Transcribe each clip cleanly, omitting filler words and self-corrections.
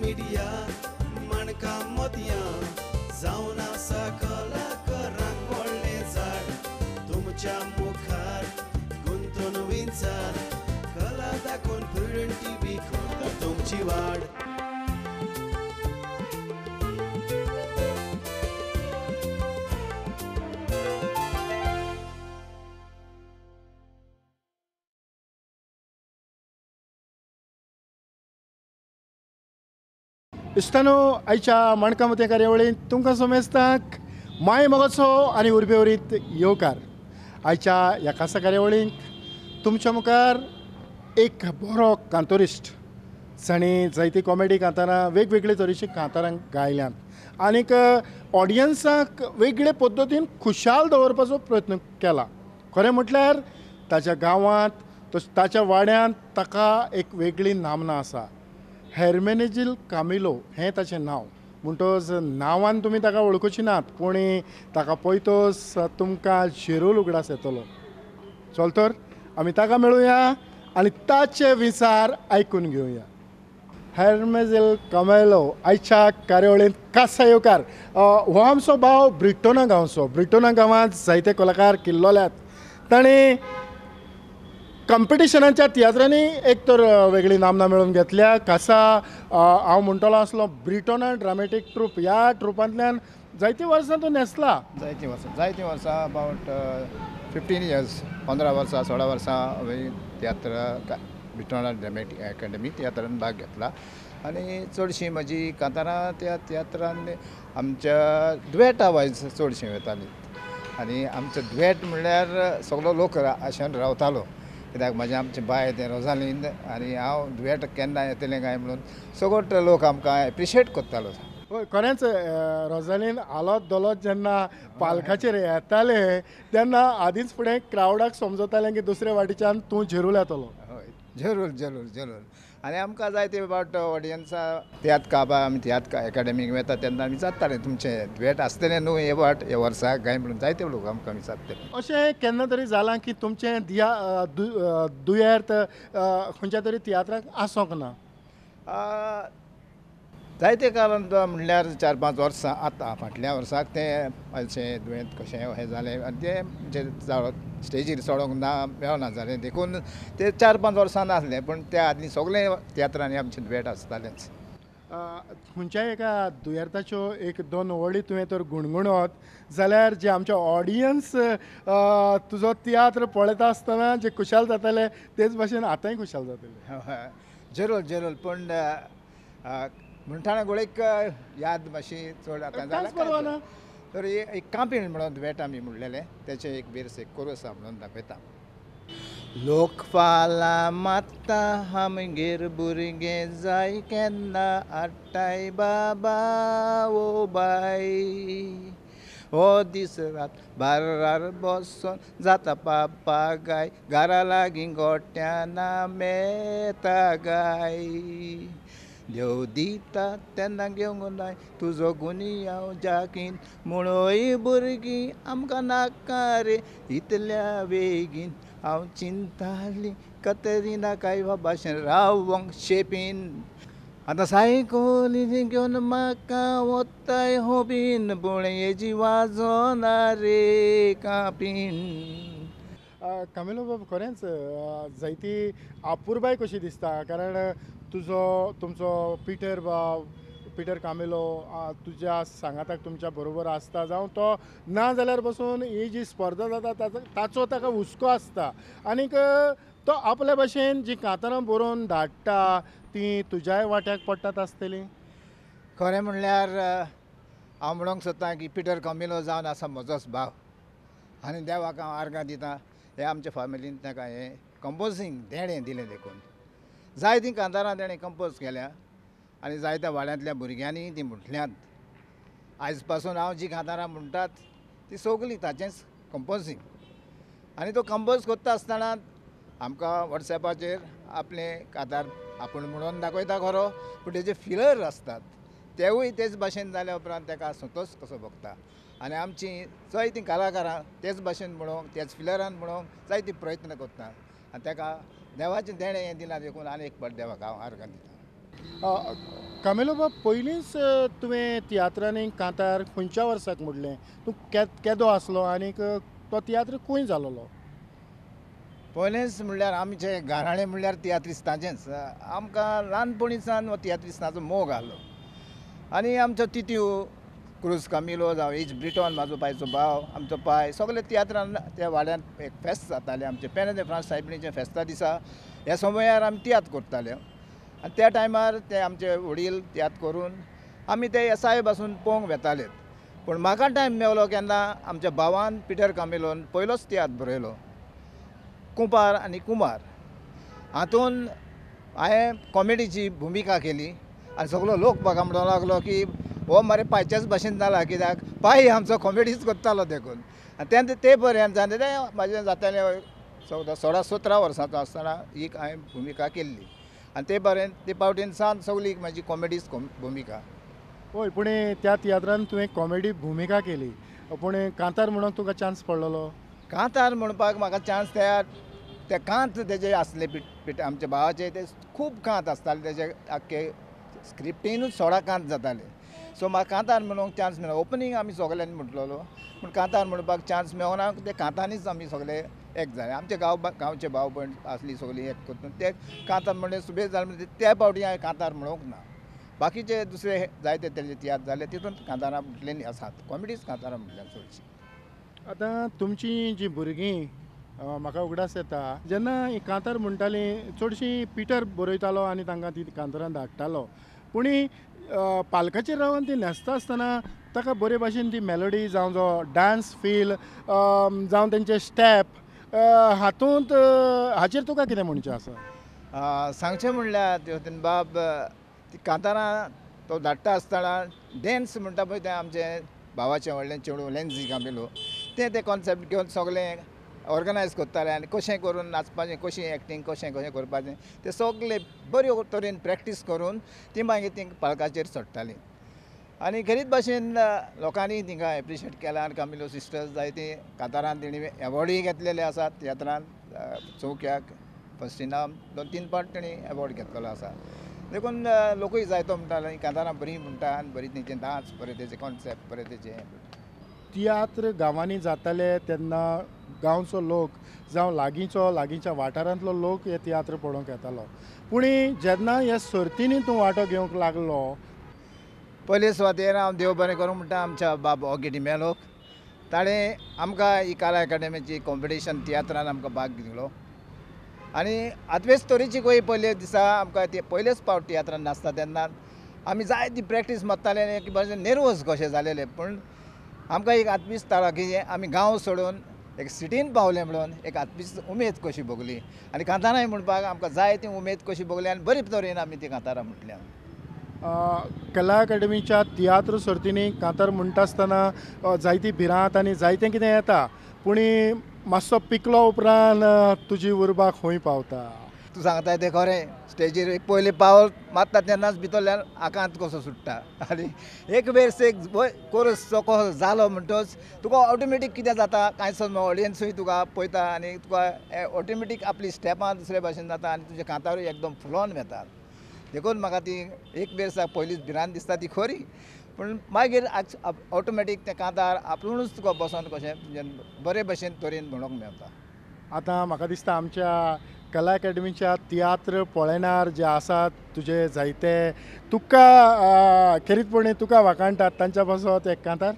Media माणका मोतयां जावन आसा कलाकारांक व्हडलें झाड तुमच्या मुखार गुंतून विंचार कला दाखोवन प्रुडंट टीव्ही करता तुमची वाड. इश्टानो आयच्या माणका मोतयां कार्यावळींत तुमकां समेस्तांक माय मोगाचो आनी उर्बेवरीत येवकार. आयच्या ह्या खासा कार्यावळींत तुमच्या मुखार एक बरो कांतोरिस्ट जाणें जायती कॉमेडी कांतारां वेगवेगळे तरेचीं कांतारां गायल्यांत आनीक ऑडियन्साक वेगळे पद्दतीन खुशाल दवरपाचो प्रयत्न केला. खरें म्हटल्यार ताच्या गांवांत ताच्या वाड्यांत ताका एक वेगळी नामना आसा. हेर्मेनेजील कामिलो हें ताचें नांव. म्हणटकच नांवान तुमी ताका वळखुची नात, पूण ताका पळयतच तुमकां झेरूल उगडास येतलो. चल तर आमी ताका मेळुया आनी ताचे विचार आयकून घेवया. हेर्मेनेजील कामेलो आयच्या कार्यावळींत खासा येवकार. हो आमचो भाव ब्रिटोना गांवचो. ब्रिटोना गांवांत जायते कलाकार किल्लोल्यात. ताणें कॉम्पिटिशनाच्या तियात्रांनी एक तर वेगळी नामना मेळोवन घेतल्या. खासा हांव म्हणटलो आसलो ब्रिटोना ड्रामेटीक ट्रूप ह्या ट्रुपांतल्यान जायतीं वर्सां तूं न्हेसला. जायतीं वर्सां अबावट 15 इयर्स 15 वर्सां 16 वर्सां हांवें तियात्र ब्रिटोना ड्रामेटीक एकाडमी तियात्रान भाग घेतला आनी चडशीं म्हजी कांतारां त्या तियात्रान आमच्या दुवेटा वायज चडशीं वतालीं आनी आमचो दुवेट म्हणल्यार सगलो लोक आशेन रावतालो कित्याक म्हजें आमचें बाय तें रोजालीन आनी हांव दुवेट केन्ना येतलें काय म्हणून सगळो लोक आमकां एप्रिशिएट करतालो. हय खरेंच रोजालीन आलोत दोलोत जेन्ना पालकाचेर येतालें तेन्ना आदींच फुडें क्रावडाक समजतालें की दुसरे वाटेच्यान तूं झेरूल येतलो. हय जरूर जरूर जरूर. आनी आमकां जायते फावट ऑडियन्सा तियात्र काबा आमी तियात्र एकाडमीक वता तेन्ना आमी विचारताले तुमचें दुवेट आसतलें न्हू हे वाट हे वर्साक काय म्हणून जायते लोक आमकां विचारतले. अशें केन्ना तरी जालां की तुमचें दुयेंत खंयच्या तरी तियात्राक आसूंक ना? जायते कारण म्हणल्यार 4-5 वर्सां आतां फाटल्या वर्साक तें अशें दुयेंत कशें हें जालें आनी तें म्हणजे स्टेजीर चडोंक ना मेळना जालें देखून ते 4-5 वर्सां नासलें, पूण त्या आदीं सगळे तियात्रांनी आमचें दुयेंत आसतालेंच. खंयच्याय एका दुयेंताच्यो 1-2 वळी तुवें तर गुणगुणत जाल्यार जे आमचे ऑडियन्स तुजो तियात्र पळयता आसतना जे खुशाल जाताले तेच भाशेन आतांय खुशाल जातले. जरूर जरूर. पूण म्हणटाना गोळेक याद मातशी चड आतां जाला तर एक कांपीण म्हणून दुवेट आमी म्हणलेलें तेचें एक वेर्स एक कोरस आसा म्हणून दाखयता. लोक फालां मात्ता आमगेर भुरगें जाय केन्ना आट्टाय बाबा ओ बाय हो दीस रात बारार बसोन जाता पापा गाय घरा लागीं गोट्याना मेता गाय देव दिता तेन्ना घेवंक नाय तुजो गुनियांव जाकीन म्हणूय भुरगीं आमकां नाका रे इतल्या बेगीन हांव चिंताली कतरिना काय भाशेन रावोंक शेपीन आतां सायकोली घेवन म्हाका वताय होबीन पूण हेजी वाजोना रे कापीन. कामेलो बाब खरेंच जायती अपुरबाय कशी दिसता, कारण तुजो तुमचो पिटर बाब पिटर कामेलो तुज्या सांगाताक तुमच्या बरोबर आसता, जावं तो ना जाल्यार बसून ही जी स्पर्धा जाता ताचो ताका हुस्को आसता आनीक तो आपल्या भाशेन जी कांतारां बरोवन धाडटा ती तुज्याय वाट्याक पडटात आसतली. खरें म्हणल्यार हांव म्हणूंक सोदतां की पिटर कामेलो जावन आसा म्हजोच भाव आनी देवाक हांव आर्गां दिता हे आमच्या फॅमिलीन ताका हें कंपोजींग देणें दिलें देखून जायतीं कांतारां तेणें कंपोज केल्या आनी जायत्या वाड्यांतल्या भुरग्यांनी तीं म्हटल्यांत. आयज पासून हांव जीं कांतारां म्हणटात ती सगळीं ताचेंच कंपोजींग आनी तो कंपोज करता आसतना आमकां वॉट्सॅपाचेर आपलें कांतार आपूण म्हणून दाखयता खरो, पूण तेजे फिलर आसतात तेवूय तेच भाशेन जाल्या उपरांत ताका संतोश कसो भोगता आनी आमची जायतीं कलाकारां तेच भाशेन म्हणूंक त्याच फिलरान म्हणूंक जायती प्रयत्न करता आनी ताका देवाचें देणें हें दिलां देखून आनी एक फावट देवाक हांव आर्गां दिता. कामेलो बाब, पयलींच तुवें तियात्रांनी कांतार खंयच्या वर्साक म्हणलें, तूं केदो आसलो आनीक तो तियात्र खंय जालोलो? पयलेंच म्हणल्यार आमचें घराणें म्हणल्यार तियात्रिस्तांचेंच. आमकां ल्हानपणीसान हो तियात्रिस्तांचो मोग आहलो आनी आमचो तित्यू क्रूज कामिलो जावं एच ब्रिटॉन म्हाजो पायचो भाव, आमचो पाय सगळे तियात्रान त्या वाड्यान एक फेस्त जातालें आमचें पेने दे फ्रांस सायबिणीचें फेस्ता दिसा ह्या समयार आमी तियात्र करताले आनी त्या टायमार ते आमचे वडील तियात्र करून आमी ते येसाय पासून पळोवंक वेताले. पूण म्हाका टायम मेवलो केन्ना आमच्या भावान पिटर कामिलोन पयलोच तियात्र बरयलो कुंपार आनी कुमार. हातून हांवें कॉमेडीची भुमिका केली आनी सगलो लोक म्हाका म्हणूंक लागलो की हो मरे पायच्याच भाशेन जाला, कित्याक पाय आमचो कॉमेडीच करतालो देखून. आनी ते पर्यंत जालें तें म्हाजें जातालें 14 16 वर्सांचो आसतना एक हांवें भुमिका केल्ली आनी ते पर्यंत ते पावटीन सावन सगळी म्हाजी कॉमेडीच भुमिका. हय, पूण त्या तियात्रान तुवें कॉमेडी भुमिका केली, पूण कांतार म्हणूंक तुका चान्स पडलेलो? कांतार म्हणपाक म्हाका चान्स त्या ते कांत तेजे आसले पिट आमच्या भावाचे ते खूब कांत आसताले तेजे आख्खे स्क्रिप्टीनूच 16 कांत जाताले. सो म्हाका कांतार म्हणूंक चान्स मेळना. ओपनींग आमी सगल्यांनी म्हटलेलो पूण कांतार म्हणपाक चान्स मेळना. ते कांतांनीच आमी सगळे एक जाले. आमचे गांवचे भाव भयण आसली सगळी एक करून ते कांतार म्हणले सुबेज जाले म्हणजे त्या पावटी हांवें कांतार म्हणूंक ना. बाकीचे दुसरे जायते तेजे तियात्र जाले तितून कांतारां म्हटलेलीं आसात, कॉमेडीच कांतारां म्हटल्या चडशीं. आतां तुमची जी भुरगीं म्हाका उगडास येता जेन्ना ही कांतार म्हणटालीं चडशीं पिटर बरयतालो आनी तांकां ती कांतारां धाडटालो, पूण पालकाचेर रावन ती न्हेसता आसतना ताका बरे भाशेन ती मेलोडी जावं जो डांस फील जावं तेंचे स्टेप हातूंत हाचेर तुका कितें म्हणचें आसा? सांगचें म्हणल्यार देवतीन बाब, ती कांतारां तो धाडटा आसतना डॅन्स म्हणटा पळय तें आमचें भावाचें व्हडलें चेडूं लेन्झी कामिलो तें तें कॉन्सेप्ट घेवन सगळें ऑर्गनायज करतालें आनी कशें करून नाचपाचें, कशें एक्टींग, कशें कशें करपाचें तें सगळें बऱ्यो तरेन प्रॅक्टीस करून ती मागीर ती पालकाचेर चडटालीं. आनी खेरीत भाशेन लोकांनी तिंका एप्रिशिएट केलां आनी कामिलो सिस्टर्स जायतीं कांतारान तेणी एवॉर्डूय घेतलेले आसात तियात्रान, चौक्याक फर्स्ट इनाम 2-3 पावट तेणी एवॉर्ड घेतलेलो आसा. देखून लोकूय जायतो म्हणटाले कांतारां बरीं म्हणटा आनी बरी तेंचे डांस, बरें तेजे कॉन्सेप्ट, बरें तेजें. तियात्र गांवांनी जाताले तेन्ना गांवचो लोक जावं लागींच्या वाठारांतलो लोक हे तियात्र पळोवंक येतालो, पूण जेन्ना ह्या सर्तींनी तूं वांटो घेवंक लागलो? पयले सुवातेर हांव देव बरें करूं म्हणटा आमच्या बाब ऑगी डिमेलोक, ताणें आमकां ही कला एकाडेमीची कॉम्पिटिशन तियात्रान आमकां भाग दिलो आनी आतवेच तरेची कोय पयले दिसा आमकां ते पयलेच पावट तियात्रान नाचता तेन्ना आमी जायती प्रॅक्टीस मारताले आनी एक भाशेन नेर्वस कशे जालेले, पूण आमकां एक आत्मीस ताळा की आमी गांव सोडून एक सिटीन पावले म्हणून एक आत्मीस उमेद कशी भोगली आनी कांतारांय म्हणपाक आमकां जाय ती उमेद कशी भोगली आनी बरी तरेन आमी ती कांतारां म्हटल्या. कला अकादमीच्या तियात्र सर्तींनी कांतार म्हणटा आसतना जायती भिरांत आनी जायतें कितें येता, पूण मातसो पिकलो उपरांत तुजी उर्बा खंय पावता? तूं सांगता तें खरें, स्टेजीर एक पयलें पावल मारता तेन्नाच भितरल्यान आकांत कसो सुट्टा आनी एक वेळ एक कोरस कसो जालो म्हणटच तुका ऑटोमॅटीक कितें जाता कांय समज ऑडियन्सूय तुका पळयता आनी तुका ऑटोमॅटीक आपली स्टेपां दुसरे भाशेन जाता आनी तुजे कांतारूय एकदम फुलोन वेतात. देखून म्हाका ती एक वेळ पयलींच भिरांत दिसता ती खरी, पूण मागीर ऑटोमॅटीक तें कांतार आपुणूच तुका बसोन कशें बरे भशेन तरेन म्हणूंक मेळटा. आतां म्हाका दिसता आमच्या कला अकादमीच्या तियात्र पळयणार जे आसात तुजे जायते तुका खेरीतपणी तुका वाखाणटात तांच्या पासत एक कांतार.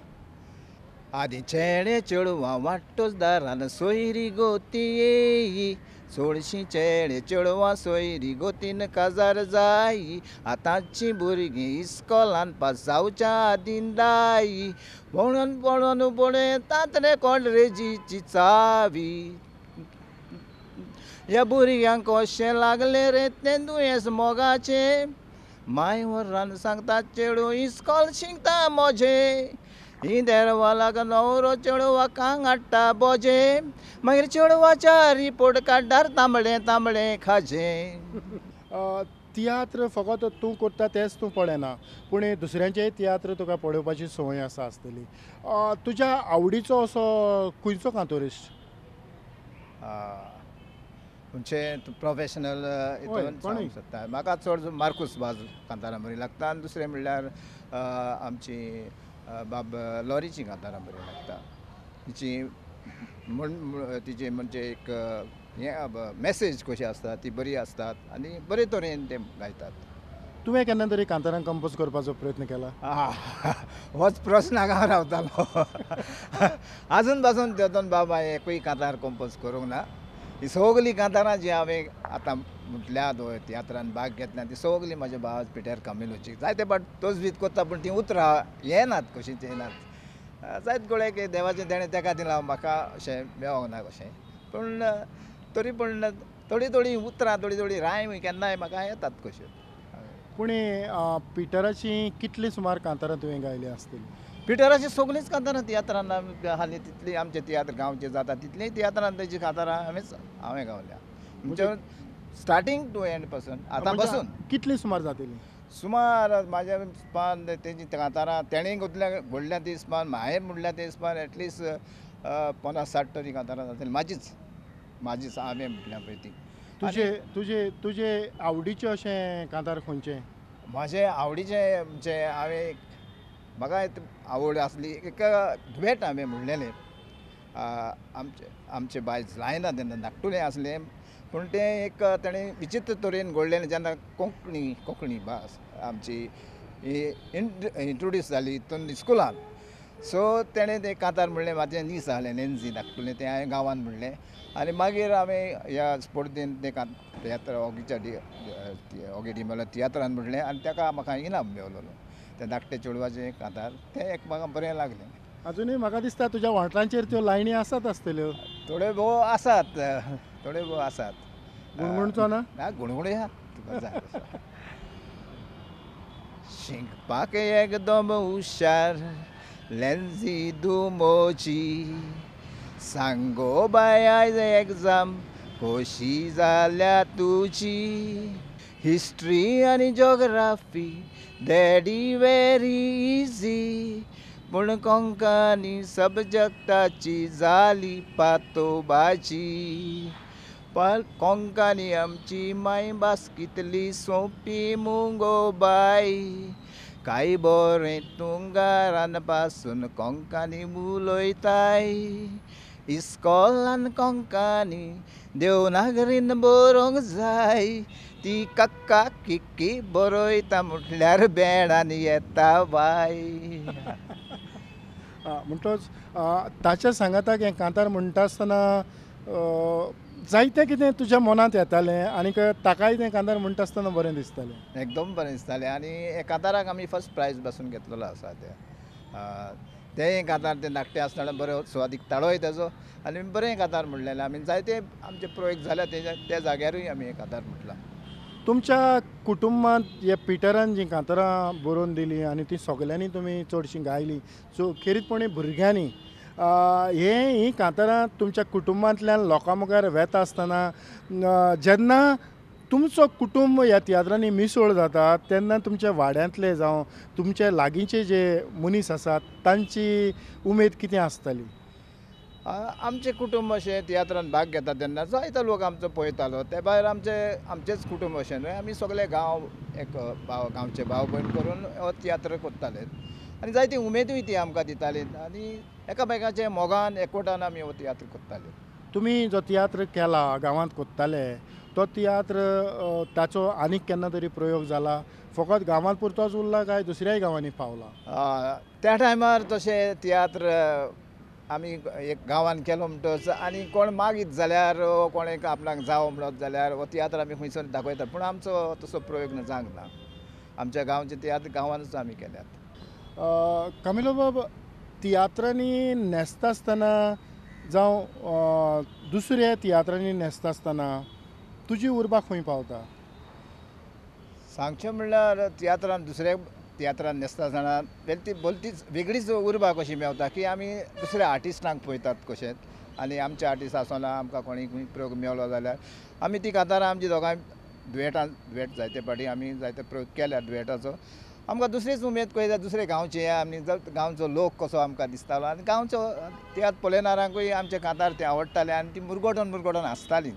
आदी चेडे चेडवां वांटोच दारान सोयरी गोती येई, चडशीं चेडे चेडवां सोयरी गोतीन काजार जायी, आतांची भुरगीं इस्कोलान पास जावच्या आदीं दायी, म्हणून पळोवन पळयतात रे कॉलेजीची चावी, ह्या भुरग्यांक कशें लागलें रे तें दुयेंस मोगाचें, माय व्हरान सांगता चेडूं इस्कोल शिकता म्हजें, ही देरवालाक न्हवरो चेडवाक हाडटा बोजे, मागीर चेडवाच्या रिपोर्ट कार्डार तांबडें तांबडें खाजें. तियात्र फकत तूं करता तेंच तूं पळयना, पूण दुसऱ्यांचेय तियात्र तुका पळोवपाची संवय आसा आसतली. तुज्या आवडीचो असो खंयचो कांतोरिस्ट? म्हणजे प्रोफेशनल हितून सांगूंक सोदता. म्हाका चड मार्कूस वाज कांतारां बरीं लागता आनी दुसरें म्हणल्यार आमची बाब लॉरीची कांतारां बरीं लागता. तिची म्हण तिची म्हणजे एक हें मॅसेज कशी आसता ती बरी आसतात आनी बरे तरेन ते गायतात. तुवें केन्ना तरी कांतारां कंपोज करपाचो प्रयत्न केला? होच प्रस्न हांगा रावतालो. आजून पासून तेतून बाबा एकूय कांतार कंपोज करूंक ना. ही सगळीं कांतारां जी हांवें आतां म्हटल्या तियात्रान भाग घेतल्या ती सगळीं म्हज्या भाव पिटर कामिलोची. जायते फावट तजवीज करता पूण तीं उतरां येनात, कशींच येनात. जायत गोळे की देवाचें देणें तेका दिलां म्हाका अशें मेळोंक ना कशें, पूण तरी पूण थोडीं थोडीं उतरां थोडीं थोडीं रायम केन्नाय म्हाका येतात कश्यो. पूण पिटराची कितली सुमार कांतारां तुवें गायली आसतली? पिटराची सगळींच कांतारां तियात्रान हालीं तितली आमचे तियात्र गांवचे जाता तितलीं तियात्रान तेजी कांतारां हांवें गावल्या म्हणजे स्टार्टींग टू एंड पासून आतां पासून. कितली सुमार जातली? सुमार म्हाज्या हिसपान तेजी कांतारां तेणें गुतल्या घडल्या ती हिसपान हांवें म्हणल्या ते हिसपान एटलिस्ट 50-60 तरी कांतारां जातली म्हाजीच म्हाजीच हांवें म्हटल्या पळय ती. तुजे तुजे तुजे आवडीचें अशें कांतार खंयचें? म्हाजें आवडीचें म्हणजे हांवें म्हाका आवड आसली एक दुवेट हांवें म्हणलेलें. आमचे आमचे बाय जायना तेन्ना धाकटुलें आसलें पूण तें एक तेणें विचित्र तरेन घडलेलें. जेन्ना कोंकणी कोंकणी भास आमची इंट्रोड्यूस जाली तितून स्कुलान, सो तेणें तें कांतार म्हणलें. म्हाजें नीस आहलें नेन्जी धाकटुलें तें हांवें गांवांत म्हणलें आनी मागीर हांवें ह्या स्पोर्ट दिन तें तियात्र ऑगीच्या ऑगी डिमेलो तियात्रान म्हणलें आनी तेका म्हाका इनाम मेवलोलो तें धाकटें चेडवाचें कांतार तें एक म्हाका बरें लागलें. अजुनूय म्हाका दिसता तुज्या वोंठांचेर त्यो लायनी आसात आसतल्यो. थोड्यो भोव आसात, थोड्यो भोव आसात. गुणगुणचो ना? ना गुणगुणया तुका जाय. शिकपाक एकदम हुशार लेन्सी दुमोची, सांगो बाय आयज एग्जाम कशी जाल्या तुजी, हिस्ट्री आनी जोग्राफी डॅडी वेरी इजी, पूण कोंकणी सबजॅक्टाची जाली पातोबाजी, कोंकणी आमची मायभास कितली सोंपी मुगो बाय, काय बरें तूं घरान पासून कोंकणी उलयताय, इस्कोलान कोंकणी देवनागरीन बरोवंक जाय, ती कक्का किक्की बरयता म्हटल्यार बेणान येता बाय. म्हणटोच ताच्या सांगाताक हें कांतार म्हणटा आसतना जायतें कितें तुज्या मनांत येतालें आनीक ताकाय तें कांतार म्हणटा आसतना बरें दिसतालें? एकदम बरें दिसतालें आनी कांताराक आमी फर्स्ट प्रायज पासून घेतलेलो आसा. तें कांतार तें धाकटें आसतना बरो सुवादीक ताळोय तेजो आनी बरें कांतार म्हणलेलें आमी. जायते आमचे प्रयोग जाल्या त्या जाग्यारूय आमी हें कांतार म्हटलां. तुमच्या कुटुंबांत ह्या पिटरान जीं कांतारां बरोवन दिलीं आनी तीं सगल्यांनी तुमी चडशीं गायलीं, सो खेरीतपणी भुरग्यांनी ही कांतारां तुमच्या कुटुंबांतल्यान लोकां मुखार वेता आसतना जेन्ना तुमचो कुटुंब ह्या तियात्रांनी मिसळ जाता तेन्ना तुमच्या वाड्यांतले जावं तुमचे लागींचे जे मनीस आसात तांची उमेद कितें आसताली? आमचें कुटुंब अशें तियात्रान भाग घेता तेन्ना जायतो लोक आमचो पळयतालो. ते भायर आमचेंच कुटुंब अशें न्हय, आमी सगळे गांव एक भाव गांवचे भाव भयण करून हो तियात्र करताले आनी जायती उमेदूय ती आमकां दिताली आनी एकामेकाचे मोगान एकवटान आमी हो तियात्र करताले. तुमी जो तियात्र केला गांवांत कोत्ताले तो तियात्र ताचो आनीक केन्ना तरी प्रयोग जाला? फकत गांवांत पुरतोच उरला काय दुसऱ्याय गांवांनी पावला? त्या टायमार तशें तियात्र आमी एक गांवांत केलो म्हणटच आनी कोण मागीत जाल्यार कोण एक आपणाक जावो म्हणत जाल्यार हो तियात्र आमी खंयसर दाखयतात, पूण आमचो तसो प्रयोग जावंक ना. आमच्या गांवचे तियात्र गांवांतूच आमी केल्यात. कामिलो बाब, तियात्रांनी न्हेसता आसतना जावं दुसऱ्या तियात्रांनी न्हेसता आसतना तुजी उर्बा खंय पावता? सांगचें म्हणल्यार तियात्रान दुसऱ्या तियात्रान न्हेसता आसतना ती भलतीच वेगळीच उर्बा कशी मेवता की आमी दुसऱ्या आर्टिस्टांक पळयतात कशें आनी आमचे आर्टिस्ट आसना आमकां कोणीय प्रयोग मेवलो जाल्यार आमी ती कांतारां आमची दोगांय दुवेटान दुवेट जायते फावटी आमी जायते प्रयोग केल्या दुवेटाचो. आमकां दुसरीच उमेद कळटा दुसरे गांवचे आनी गांवचो लोक कसो आमकां दिसतालो आनी गांवचो तियात्र पळयणारांकूय आमचे कांतार ते आवडटाले आनी ती मुरगोटोन मुरगोटोन आसताली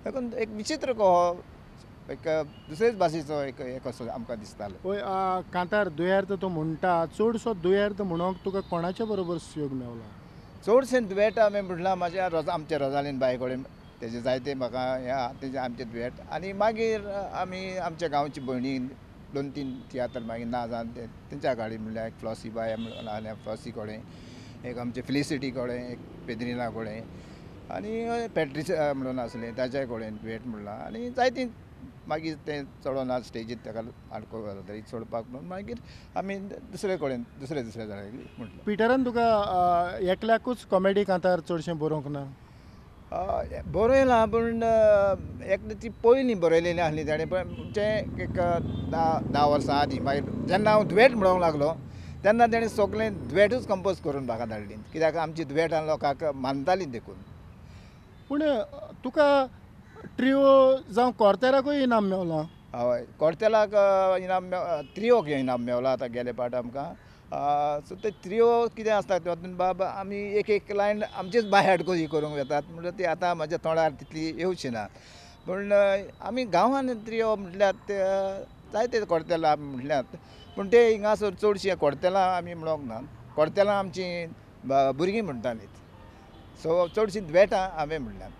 देखून एक विचित्र कहो एक दुसरेच भाशेचो एक एक असो आमकां दिसतालो. हय, कांतार दुयेर्त तूं म्हणटा, चडसो दुयेर्त म्हणूंक तुका कोणाच्या बरोबर सहयोग मेवला? चडशें दुयेट हांवें म्हणलां म्हाज्या आमच्या रोजालीन बाय कडेन, तेजे जायते म्हाका हें तेजे आमचे दुयेट. आनी मागीर आमी आमच्या गांवची भयणी 2-3 तियात्र मागीर ना जावन तेंच्या गाडी म्हणल्यार एक फ्लॉसी बाय म्हणून फ्लॉसी कडेन, एक आमचे फेलिसिटी कडेन, एक पेद्रिना कडेन आनी पेट्रिस म्हणून आसलें ताच्या कडेन दुयेट म्हणलां. आनी जायतीं मागीर तें चडोन स्टेजीर ताका आडको तरी चडपाक म्हणून मागीर आमी दुसरे कडेन दुसरे दुसरे जाणां म्हटलें. पिटरान तुका एकल्याकूच कॉमेडी कांतार चडशें बरोवंक ना? बरयलां पूण एकदां ती पयलीं बरयलेली आसली ताणें, पण तें एक 10 वर्सां आदीं. मागीर जेन्ना हांव दुयेट म्हणूंक लागलो तेन्ना तेणें सगळें दुयेटूच कंपोज करून म्हाका धाडली, कित्याक आमची दुयेटां लोकांक मानतालीं देखून. पूण तुका ट्रियो जावं कॉर्तेराकूय इनाम मेवलां? हय, कॉर्तेलाक इनाम, त्रियोक इनाम मेवलां आतां गेले पाट आमकां. सो ते त्रियो कितें आसता तातूंत बाब आमी एक एक लायन आमचेच बाय हाड कशी करूंक वेतात, म्हणल्यार ती आतां म्हाज्या तोंडार तितली येवची ना. पूण आमी गांवांत त्रियो म्हटल्यार ते जायते कॉर्तेलां म्हटल्यात, पूण ते हिंगासर चडशीं कॉर्तेलां आमी म्हणोंक ना, कॉर्तेलां आमचीं भुरगीं म्हणटालीं. सो चडशीं दुयेटां हांवें म्हणल्यात.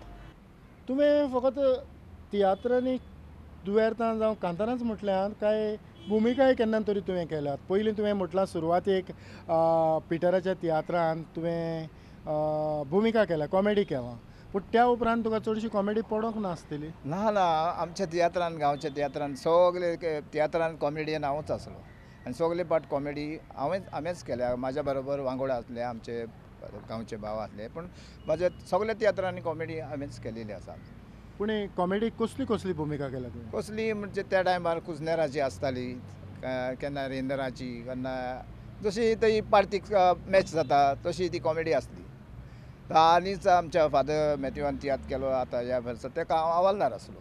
तुवें फकत तियात्रांनी दुयेर्तां जावं कांतारांच म्हटल्यात काय भुमिकाय केन्ना तरी तुवें केल्यात? पयलीं तुवें म्हटलां सुरवातेक पिटराच्या तियात्रांत तुवें भुमिका केल्या, कॉमेडी केला, पूण त्या उपरांत तुका चडशी कॉमेडी पडोंक नासतली? ना ना, आमच्या तियात्रान, गांवच्या तियात्रान सगळे तियात्रान कॉमेडियन हांवूच आसलो आनी सगळे पाट कॉमेडी हांवेंच केल्या. म्हाज्या बरोबर वांगडा आसले आमचे गांवचे भाव आसले, पूण म्हाज्या सगळ्या तियात्रांनी कॉमेडी हांवेंच केलेली आसा. पूण कॉमेडी कसली कसली भुमिका केल्या तुवें? कसली म्हणजे त्या टायमार कुजनेराची आसताली, केन्ना रेंदराची, केन्ना जशी ती पार्टीक मॅच जाता तशी ती कॉमेडी आसली. आनीच आमच्या फादर मॅथ्यूवान तियात्र केलो आतां ह्या वर्सा, तेका हांव हवालदार आसलो.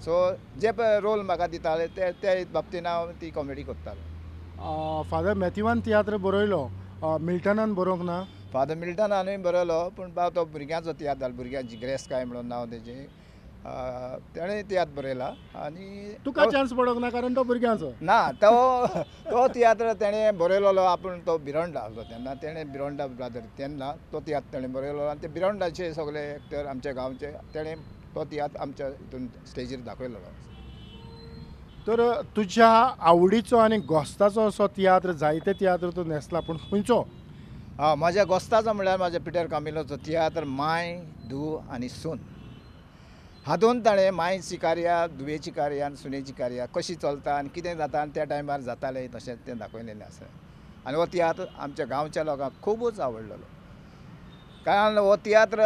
सो जे पळय रोल म्हाका दिताले ते ते बाबतीन हांव ती कॉमेडी करतालो. फादर मॅथ्यूवान तियात्र बरयलो, मिल्टनान बरोवंक ना? फादर मिल्टनानूय बरयलो, पूण बाब तो भुरग्यांचो तियात्र जालो, भुरग्यांची ग्रेस काय म्हणून नांव तेजें, तेणें तियात्र बरयला. आनी तुका चान्स पडोंक ना कारण तो भुरग्यांचो ना, तो तो तियात्र तेणें बरयलेलो आपूण, तो बिरोंडा आसलो तेन्ना, तेणें बिरोंडा ब्रादर तेन्ना तो तियात्र तेणें बरयलो आनी ते बिरोंडाचे सगळे एक्टर आमच्या गांवचे, तेणें तो तियात्र आमच्या हितून स्टेजीर दाखयलेलो. तर तुज्या आवडीचो आनी गोस्ताचो असो तियात्र, जायते तियात्र तूं न्हेसला, पूण खंयचो? हय, म्हाज्या गोस्ताचो म्हणल्यार म्हाज्या पिटर कामिलोचो तियात्र माय, धूव आनी सून. हातूंत ताणें मायची कार्या, धुवेची कार्या आनी सुनेची कार्या कशी चलता आनी कितें जाता आनी त्या टायमार जातालें तशें तें दाखयलेलें आसा. आनी हो तियात्र आमच्या गांवच्या लोकांक खुबूच आवडलेलो, कारण हो तियात्र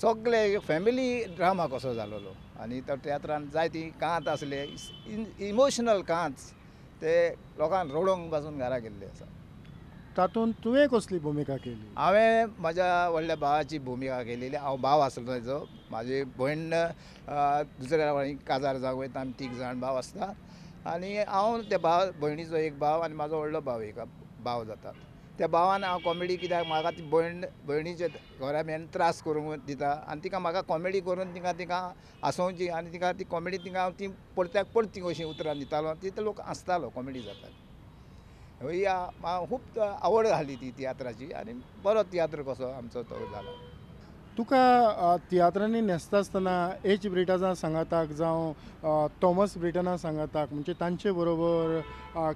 सगळे फॅमिली ड्रामा कसो जालोलो आनी त्या तियात्रान जायती कांत आसले, इमोशनल कांत, ते लोकांक रडोवंक पासून घरा गेल्ले आसा. तातूंत तुवें कसली भुमिका केली? हांवें म्हाज्या व्हडल्या भावाची भुमिका केलेली. हांव भाव आसलो तेजो, म्हाजी भयण दुसऱ्या काजार जावंक वयता, आमी 3 जाण भाव आसता आनी हांव त्या भाव भयणीचो एक भाव आनी म्हाजो व्हडलो भाव एक भाव जाता. त्या भावान हांव कॉमेडी, कित्याक म्हाका ती भयणीचे घरा मेन त्रास करूंक दिता आनी तिका म्हाका कॉमेडी करून तिका तिका हांसोवची आनी तिका ती कॉमेडी तिका हांव ती परत्याक परती अशीं उतरां दितालो, ती लोक हांसतालो, कॉमेडी जाताली. ही म्हाका खूब आवड आसली ती तियात्राची आनी बरो तियात्र कसो आमचो तो जाला. तुका तियात्रांनी न्हेसता आसतना एच ब्रिटाजा सांगाताक जावं थॉमस ब्रिटना सांगाताक, म्हणजे तांचे बरोबर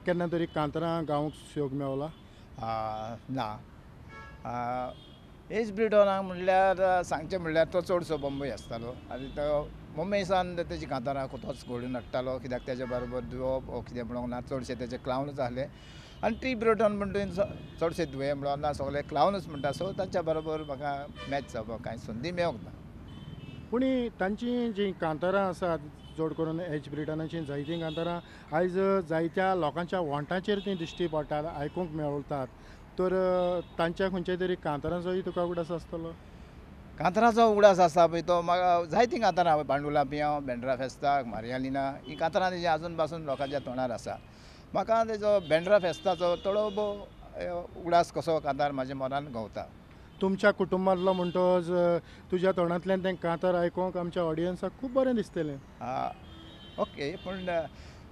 केन्ना तरी कांतारां गावंक सहयोग मेवला? ना, एच ब्रिटनाक म्हणल्यार सांगचें म्हणल्यार तो चडसो बॉम्बे आसतालो आनी तो मुंबय सावन तेजी कांतारां तोच घडोवन हाडटालो, कित्याक तेजे बरोबर दिवप वो कितें म्हणूंक ना, चडशे तेजे क्लावनूच आसले. आनी टी ब्रिटन म्हणटा चडशे धुवे म्हणून ना, सगळे क्लावनूच म्हणटा, सो तांच्या बरोबर म्हाका मॅच जावपाक कांय संदी मेळोंक ना. पूण तांची जीं कांतारां आसात, चड करून एच ब्रिटनाचीं जायतीं कांतारां आयज जायत्या लोकांच्या वोंठाचेर तीं दिश्टी पडटात, आयकूंक मेळटात, तर तांच्या खंयच्या तरी कांतारांचोय तुका उगडास आसतलो? कांतारांचो उगडास आसा पळय तो म्हाका जायतीं कांतारां, बांडुला पियांव, बेंड्रा फेस्ताक, मारियालिना, हीं कांतारां तेजी आजून पासून लोकांच्या तोंडार आसा. म्हाका तेजो बेंड्रा फेस्ताचो थोडो भोव उगडास कसो कांतार म्हाज्या मनान घोवता. तुमच्या कुटुंबांतलो म्हणटोच तुज्या तोंडांतल्यान तें कांतार आयकोंक आमच्या ऑडियन्साक खूब बरें दिसतलें. ओके, पूण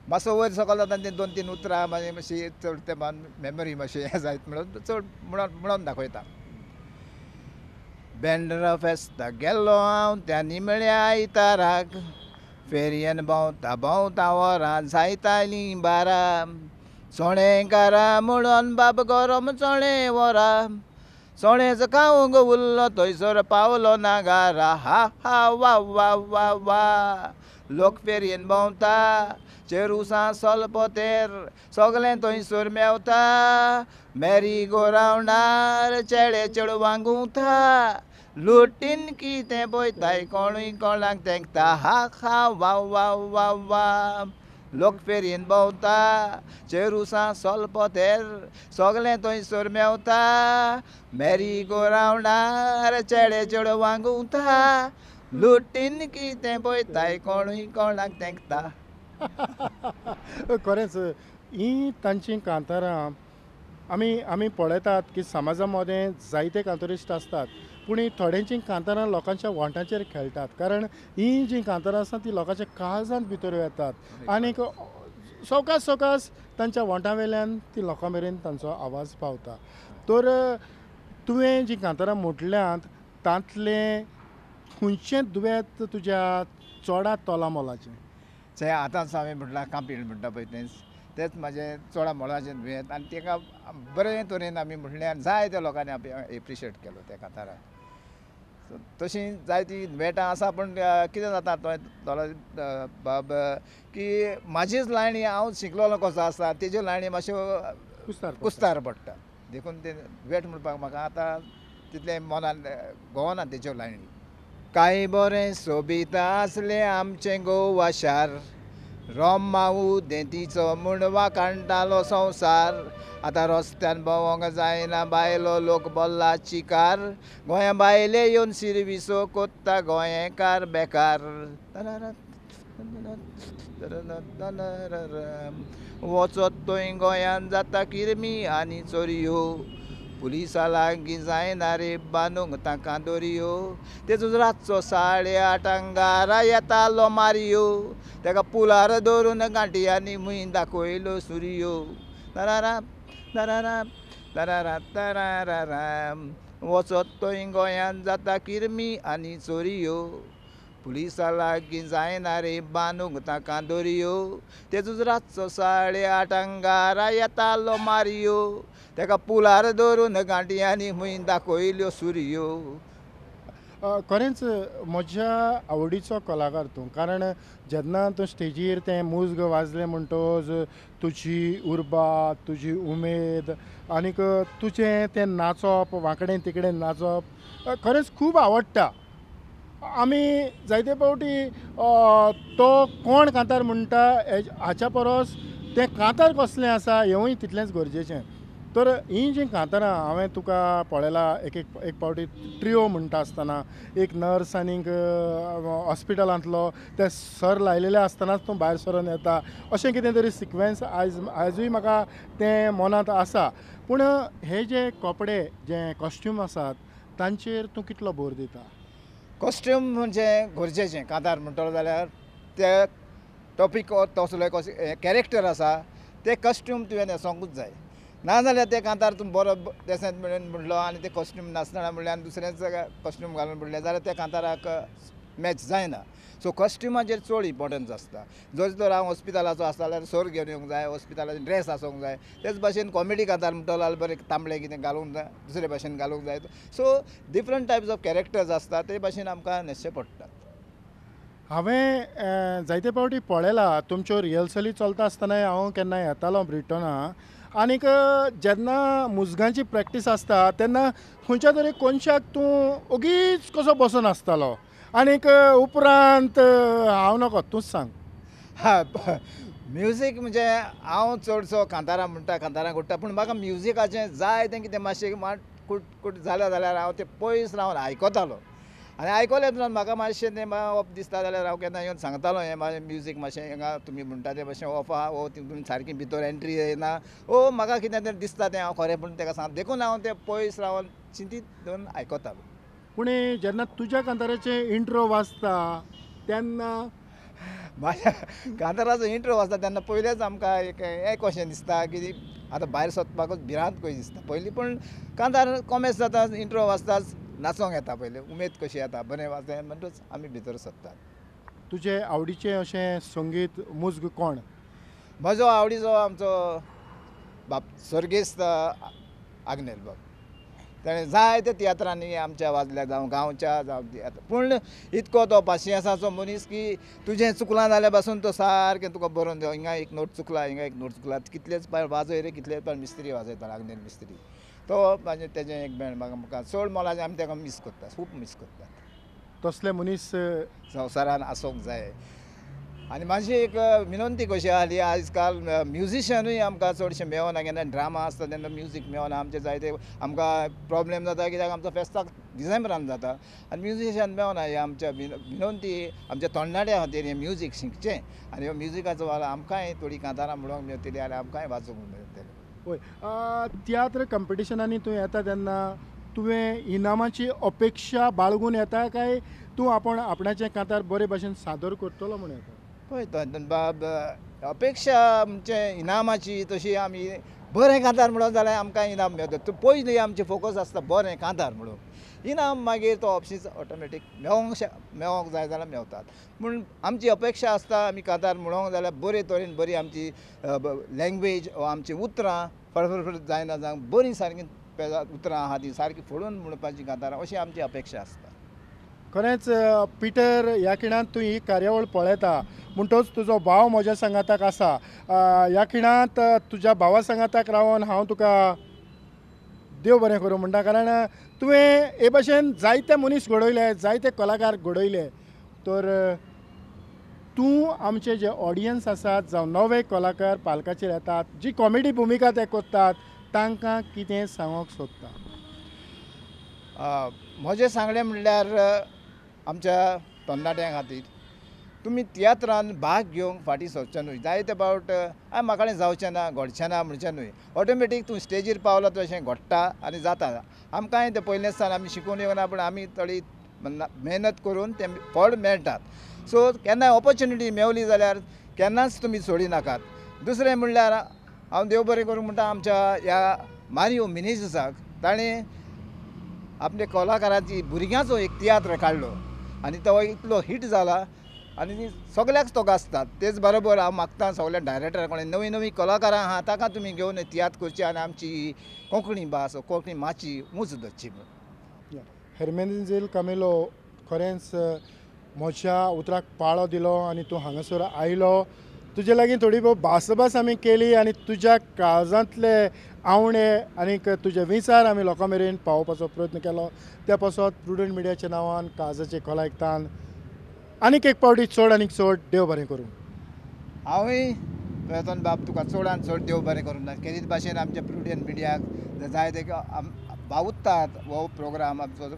मातसो वयर सकल जाता ते 2-3 उतरां मागीर मातशी चड तेंपान मेमरी मातशी हें जायत म्हणून चड म्हणून दाखयता. बेंड्रा फेस्ताक गेल्लो हांव त्या निमण्या आयताराक, फेरयेन भोंवता भोंवता वरां जायतालीं 12, चोणेकारा म्हणून बाब गरम चोणे वरां, चोणेच खावंक उरलो थंयसर पावलो ना घरा, हा हा वा वा वा वा. लोक फेरयेन भोंवता चेरुसां सोलपोतेर सगळें थंयसर मेवता, मेरी गो रावंडार चेडे चेडवांक घुंवता, लुटीन कितें पळयताय कोणूय कोणाक तेंकता, हा हा वा वा वा वा. लोक फेरयेन भोंवता चेरुसां सोलपोतेर सगळें थंयसर मेवता, मेरी गो रावंडार चेडे चेडवांक घुंवता, लुटीन कितें पळयताय कोणूय कोणाक तेंकता. खरेंच ही तांची कांतारां आमी आमी पळयतात की समाजा मदें जायते कांतरिस्ट आसतात, पूण ही थोड्यांची कांतारां लोकांच्या वोंठाचेर खेळटात, कारण ही जी कांतारां आसा ती लोकांच्या काळजांत भितर येतात आनीक सवकास सवकास तांच्या वोंठां वेल्यान ती लोकां मेरेन तांचो आवाज पावता. तर तुवें जी कांतारां म्हटल्यांत तांतलें खंयचें दुयेंत तुज्या चोडात तोला मोलाचें? चें आतांच हांवें म्हटलां कांपीण म्हणटा पळय तेंच तेंच म्हाजें चोडा मोलाचें दुयेंत आनी ताका बरें तरेन आमी म्हणलें आनी जायत्या लोकांनी एप्रिशिएट केलो त्या कांताराक. सो तशीं जायतीं दुयेंतां आसा, पूण कितें जाता थोडो बाब की म्हाजीच लायणी हांव शिकलोलो कसो आसा तेज्यो लायणी मातश्यो कुस्तार पडटा, देखून तें दुयेंत म्हणपाक म्हाका आतां तितलें मनान गोवना तेज्यो लायणी. कांय बरें सोबीत आसलें आमचें गोवा शार, रोमाऊ देंतीचो म्हूण वाखाणटालो संवसार, आतां रस्त्यान भोंवंक जायना बायलो लोक बोल्ला चिकार, गोंया बायले येवन सिरविसो कोत्ता गोंयकार बेकार, वचत थंय गोंयान जाता किरमी आनी चोरयो, पुलिसा लागीं जायना रे बांदूंक तांकां दोरयो, तेजो रातचो 8:30 घरा येतालो मारयो, तेका पुलार दवरून गांठयांनी मूय दाखयलो सुरयो, तरारा तरारा तरारा तरारा. वचत थंय गोंयान जाता किरमी आनी चोरयो, पुलिसा लागीं जायना रे बांदूंक तांकां दोरयो, तेजूच रातचो 8:30 घरा येतालो मारयो, तेका पुलार दवरून गांठयांनी मूय दाखयल्यो सुरयो. खरेंच म्हज्या आवडीचो कलाकार तूं, कारण जेन्ना तूं स्टेजीर तें मुज्ग वाजलें म्हणटोच तुजी उर्बा, तुजी उमेद आनीक तुजें तें नाचप, वांकडेन तिकडेन नाचप खरेंच खूब आवडटा. आमी जायते फावटी तो कोण कांतार म्हणटा हाच्या परस तें कांतार कसलें आसा हेंवूय तितलेंच गरजेचें. तर हीं जीं कांतारां हांवें तुका पळयला एक एक एक फावटी ट्रियो म्हणटा आसतना एक नर्स आनीक हॉस्पिटलांतलो ते सर लायलेले आसतनाच तूं भायर सरून येता, अशें कितें तरी सिक्वेन्स आयजूय म्हाका तें मनांत आसा. पूण हे जे कपडे जे कॉस्ट्यूम आसात तांचेर तूं कितलो भर दिता? कॉस्ट्यूम म्हणजे गरजेचें कांतार म्हणटलो जाल्यार ते टॉपीक तसलो कॅरेक्टर आसा ते कॉस्ट्यूम तुवें न्हेसोंकूच जाय, ना जाल्यार ते कांतार तूं बरो देसेंत म्हणून म्हणलो आनी ते कॉस्ट्यूम नासतना म्हणल्यार आनी दुसरेंच कॉस्ट्यूम घालून म्हणलें जाल्यार त्या कांताराक मॅच जायना. सो कॉस्ट्युमाचेर चड इम्पोर्टन्स आसता. जर तर हांव हॉस्पिटलाचो आसता जाल्यार सोर घेवन येवंक जाय, हॉस्पिटलाचे ड्रेस आसूंक जाय, तेच भाशेन कॉमेडी कांतार म्हणटलो जाल्यार बरें तांबडे कितें घालूंक जाय, दुसरे भाशेन घालूंक जाय. So different types of characters आसता ते भाशेन आमकां न्हेसचे पडटात. हांवें जायते फावटी पळयला तुमच्यो रिहर्सली चलता आसतनाय हांव केन्ना येतालो ब्रिटना आनीक जेन्ना मुजगांची प्रॅक्टीस आसता तेन्ना खंयच्या तरी कोनशाक तूं ओगीच कसो बसून आसतालो आनीक उपरांत हांव नको तूंच सांग. हा, म्युजीक म्हणजे हांव चडसो कांतारां म्हणटा, कांतारां कोट्टा, पूण म्हाका म्युजिकाचें जाय तें कितें मातशें मात कुट कुट जालें जाल्यार हांव तें पयस रावन आयकतालो आनी आयकलें उपरांत म्हाका मातशें तें ऑफ दिसता जाल्यार हांव केन्ना येवन सांगतालो हें म्हाजें म्युजीक मातशें हांगा तुमी म्हणटा तें मातशें ऑफ आहा, ओ तुमी सारकी भितर एंट्री येना, ओ म्हाका कितें तरी दिसता तें हांव खरें पूण ताका सांग, देखून हांव तें पयस रावन चिंतीत दवरून आयकतालो. पूण जेन्ना तुज्या कांताराचें इंट्रो वाजता तेन्ना म्हाज्या कांताराचो इंट्रो वाजता तेन्ना पयलेंच आमकां एक हें कशें दिसता की आतां भायर सोदपाकूच भिरांत कशी दिसता पयलीं. पूण कांतार कोमेस जाता, इंट्रो वाजताच नाचोंक येता, पयलीं उमेद कशी येता, बरें वाजता म्हणटच आमी भितर सरतात. तुजे आवडीचें अशें संगीत मुज्ग कोण? म्हजो आवडीचो आमचो बाप सर्गेस्त आग्नेल बाब. ताणें जायते तियात्रांनी आमच्या वाजल्या, जावं गांवच्या जावं तियात्र. पूण इतको तो पाशियेंसाचो मनीस की तुजें चुकलां जाल्यार पासून तो सारकें तुका बरोवन दिता, हिंगा एक नोट चुकला, हिंगा एक नोट चुकला, कितलेच पार वाजय रे, कितलेच पार मिस्त्री वाजयता आग्नेल मिस्त्री. तो म्हाजें तेजें एक बँड म्हाका म्हाका चड मोलाचें, आमी ताका मीस करता, खूब मीस करतात. तसले मनीस संवसारान आसूंक जाय. आनी म्हाजी एक विनंती कशी आसली, आयज काल म्युजिशनूय आमकां चडशें मेळना, केन्ना ड्रामा आसता तेन्ना म्युजीक मेळना. आमचें जायते आमकां प्रोब्लेम जाता कित्याक आमचो फेस्ताक डिसेंबरान जाता आनी म्युजिशन मेळना. हें आमच्या विनंती आमच्या तरणाट्या खातीर हें म्युजीक शिकचें आनी ह्यो म्युजिकाचो वालो आमकांय थोडीं कांतारां म्हणूंक मेळटलीं आनी आमकांय वाजोवंक मेळटलें. हय, तियात्र कंपिटिशनांनी तूं येता तेन्ना तुवें इनामाची अपेक्षा बाळगून येता काय तूं आपूण आपणाचें कांतार बरे भाशेन सादर करतलो म्हूण येता? पळय बाब, अपेक्षा आमचे इनामाची तशी आमी बरें कांतार म्हणत जाल्यार आमकां इनाम मेळटा. तूं पयलीं आमचें फोकस आसता बरें कांतार म्हणून, इनाम मागीर तो ऑप्शीच ऑटोमॅटीक मेळोंक जाय जाल्यार मेवतात. पूण आमची अपेक्षा आसता आमी कांतार म्हणोंक जाल्यार बरे तरेन बरी आमची लँग्वेज आमचीं उतरां फळफळ जायना जावं बरीं सारकीं उतरां आहा ती सारकी फोडून म्हणपाची कांतारां, अशी आमची अपेक्षा आसता. खरेंच पिटर, ह्या खिणांत तूं ही कार्यावळ पळयता म्हणटच तुजो भाव म्हज्या सांगाताक आसा. ह्या खिणांत तुज्या भावा सांगाताक रावन हांव तुका देव बरें करूं म्हणटा, कारण तुवें हे भाशेन जायते मनीस घडयले, जायते कलाकार घडयले. तर तूं आमचे जे ऑडियन्स आसात जावं नवे कलाकार पालकाचेर येतात, जी कॉमेडी भुमिका ते करतात, तांकां कितें सांगूंक सोदता? म्हजें सांगणें म्हणल्यार आमच्या तरणाट्यां खातीर तुमी तियात्रान भाग घेवंक फाटीं सरचें न्हय. जायते फावट म्हाका कडेन जावचें ना, घडचें ना म्हणचें न्हय. ऑटोमॅटीक तूं स्टेजीर पावला तशें घडटा आनी जाता. आमकांय तें पयलेंच सावन आमी शिकून येवना, पूण आमी थोडी मेहनत करून तें फळ मेळटात. सो केन्नाय ऑपोर्चुनिटी मेवली जाल्यार केन्नाच तुमी सोडी नाकात. दुसरें म्हणल्यार हांव देव बरें करूं म्हणटा आमच्या ह्या मारियो मिनेझीसाक, ताणें आपल्या कलाकाराची भुरग्यांचो एक तियात्र काडलो आनी तो इतलो हीट जाला आनी सगळ्याक तो गाजतात. तेच बरोबर हांव मागता सगळ्या डायरेक्टरा कडेन, नवीं नवीं कलाकारां आहा ताका तुमी घेवन तियात्र करची आनी आमची कोंकणी भास, कोंकणी माची उंच दवरची म्हूण. हेर्मेनेजिल्द कामेलो, खरेंच म्हज्या उतराक पाळो दिलो आनी तूं हांगासर आयलो. तुजे लागीं थोडी भोव भासाभास आमी केली आनी तुज्या काळजांतले आवणे आनीक तुजे विचार आमी लोकां मेरेन पावोवपाचो प्रयत्न केलो. त्या पासत प्रुडंट मिडियाच्या नांवान काळजाचे खोलायकतान आनीक एक पावटी चड आनीक चड देव बरें करूं. हांवूय प्रयत्न बाब तुका चडान चड देव बरें करूं. केरीत भाशेन आमच्या प्रुडंट मिडियाक जाय ते वावुरतात हो प्रोग्राम आमचो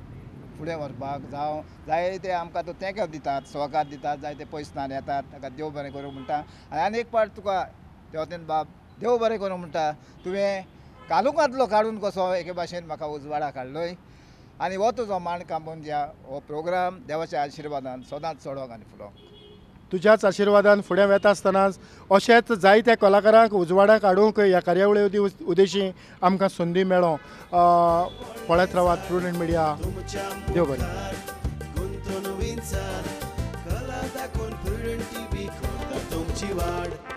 फुडें व्हरपाक, जावं जाय ते आमकां तो तेंको दितात, सहकार दितात, जायते पयसनान येतात, ताका देव बरें करूं म्हणटा. आनी आनी एक पावट तुका देवतेन बाब देव बरें करूं म्हणटा, तुवें कालुकांतलो काडून कसो एके भाशेन म्हाका उजवाडा काडलोय आनी हो तुजो माण कांबोवन दिया हो प्रोग्राम देवाच्या आशिर्वादान सदांच चडोंक आनी फुलोंक. तुज्याच आशिर्वादान फुडें वेता आसतनाच अशेंच जायत्या कलाकारांक उजवाडाक हाडूंक ह्या कार्यावळी उद्देशी आमकां संदी मेळो. पळयत रावात प्रुडंट मिडिया. देव बरें. कला दाखोवन प्रुडंट टीव्ही करता तुमची वाड.